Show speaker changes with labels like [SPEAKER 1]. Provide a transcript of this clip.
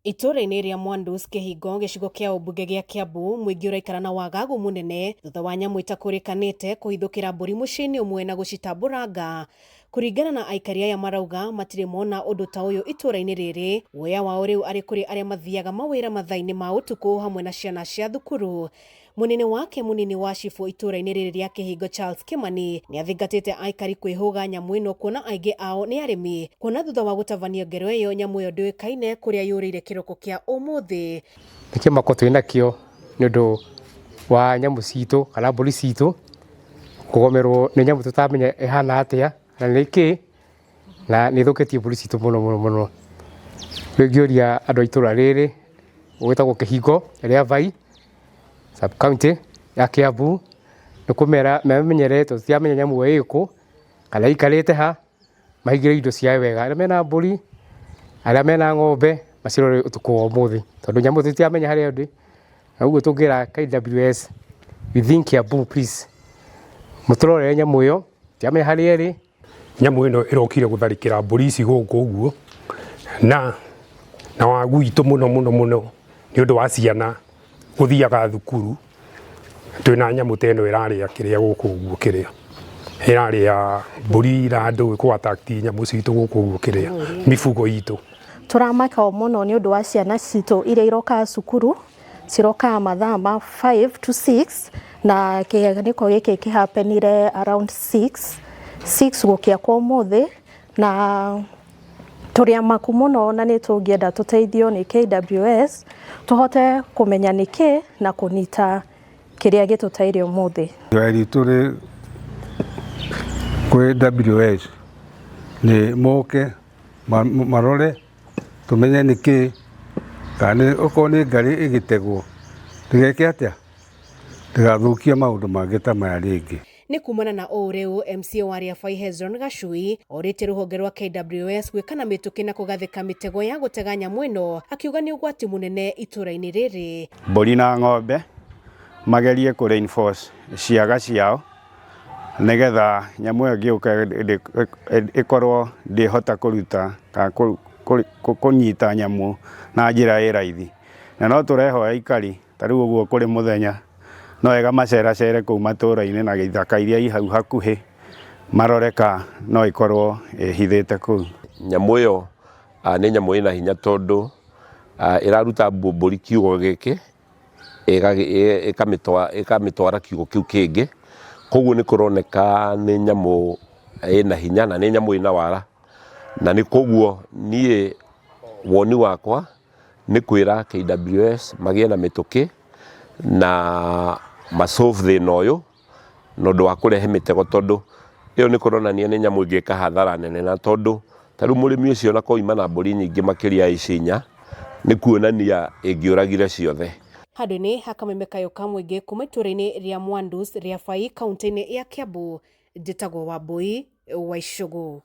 [SPEAKER 1] Itũũra-inĩ rĩa Mwandus Kĩhingo gĩcigo kĩa ũmbunge gĩa Kiambu mũingĩ ũraikara na wagagu mũnene thutha wa nyamũ itakũrĩkanĩte kũhithũkĩra mbũri mũciĩ-inĩ ũmwe na gũcitamburanga. Kũringana na aikari aya marauga matirĩ mona ũndũ ta ũyũ itũũra-inĩ rĩrĩ, guoya wao rĩu arĩ kũrĩ arĩa mathiaga mawĩra mathaa-inĩ ma ũtukũ hamwe na ciana cia thukuru. Mũnene wake mũnini wa cibũ itũũra-inĩ rĩrĩ rĩa Kĩhingo Charles Kimani nĩ athingatĩte aikari kwĩhũga nyamũ ĩno kuona aingĩ ao nĩ arĩmi, kuona thutha wa gũtabania ngero ĩyo nyamũ ĩyo ndĩũĩkaine kũrĩa yũrĩire kĩroko kĩa ũmũthĩ.
[SPEAKER 2] Nĩ kĩmako twĩ nakĩo nĩ ũndũ wa nyamũ citũ kana mbũri citũ kũgomerwo nĩ nyamũ tũtamenya ĩhana atĩa na nĩ kĩ, na nĩ ĩthũkĩtie mbũri citũ mũno mũno mũno. Rĩu ingĩũria andũ a itũra rĩrĩ gwĩtagwo Kĩhingo rĩa Vai sub county ya Kiambu nĩ kũmera memenyerere tondũ tũtiramenya nyamũ ĩyo ĩkũ kana ĩikarĩte ha, mahingĩre indo ciao wega. Arĩa mena mbũri, arĩa mena ng'ombe macirore ũtukũ wa ũmũthĩ tondũ nyamũ tũtiramenya harĩa ĩrĩ. Na ũguo tũngĩra KWS within Kiambu, please mũtũrorere nyamũ ĩyo, tũtiramenya harĩa ĩrĩ.
[SPEAKER 3] Nyamũ ĩno ĩrokire gũtharĩkĩra mbũri ici gũkũ ũguo na wagu witũ mũno mũno mũno nĩ ũndũ wa ciana gũthiaga thukuru twĩna nyamũ ta ĩno ĩrarĩa kĩrĩa gũkũ ũguo, kĩrĩa ĩrarĩa mbũri na ndũ kũ attack nyamũ citũ gũkũ ũguo, kĩrĩa mifugo itũ.
[SPEAKER 4] Tũramaka mũno nĩ ũndũ wa ciana citũ iria irokaga cukuru, cirokaga mathaa ma 5 to 6, na kĩhanĩko gĩkĩ kĩhapenire around 6 gũkĩa kwa ũmũthĩ, na tũrĩ amaku mũno na nĩ tũngĩenda tũteithio nĩ KWS tũhote kũmenya nĩkĩ na kũnyita kĩrĩa gĩtũteire ũmũthĩ.
[SPEAKER 5] Ihoya ritũ rĩ kwĩ WS nĩ moke marore tũmenye nĩkĩ, kana okorwo nĩ ngarĩ ĩgĩtegwo ndĩgeke atĩa, ndĩgathũkie maũndũ mangĩ ta maya rĩngĩ.
[SPEAKER 1] Nĩ kumana na ũũ rĩu MCA wa Riabai Hezron Gacui orĩtie rũhonge rwa KWS gwĩka na mĩtũkĩ na kũgathĩka mĩtego ya gũtega nyamũ ĩno, akiuga nĩ ũgwati mũnene itũũra-inĩ rĩrĩ.
[SPEAKER 6] Mbũri na ng'ombe magerie kũ reinforce ciaga ciao nĩgetha nyamũ ĩyo ĩngĩũka ĩkorwo ndĩhota kũruta kana kũnyita nyamũ na njĩra ĩ raithi. Na no tũrehoya aikari ta rĩu ũguo kũrĩ mũthenya no wega maceracere kũu matũra-inĩ na ithaka iria i hau hakuhĩ marore ka no ĩkorwo ĩhithĩte kũu.
[SPEAKER 7] Nyamũ ĩyo nĩ nyamũ ĩna hinya tondũ ĩraruta mbũri kiugo gĩkĩ ĩkamĩtwara kiugo kĩu kĩngĩ, koguo nĩ kũroneka nĩ nyamũ ĩna hinya na nĩ nyamũ ĩna wara, na nĩ koguo niĩ woni wakwa nĩ kwĩra KWS magĩe na mĩtũkĩ na ma solve thĩna ũyũ na ũndũ wa kũrehe mĩtego, tondũ ĩyo nĩ kũronania nĩ nyamũ ĩngĩka hathara nene, na tondũ ta rĩu mũrĩmi ũcio ona koima na mbũri nyingĩ makĩria ya ici inya, nĩ kuonania ĩngĩũragire ciothe.
[SPEAKER 1] Handũ-inĩ ha kameme kayũ ka mũingĩ kuma itũũra-inĩ rĩa Mwandus rĩa Bai kaunti-inĩ ya Kiambu, njĩtagwo Wambui wa Icũgũ.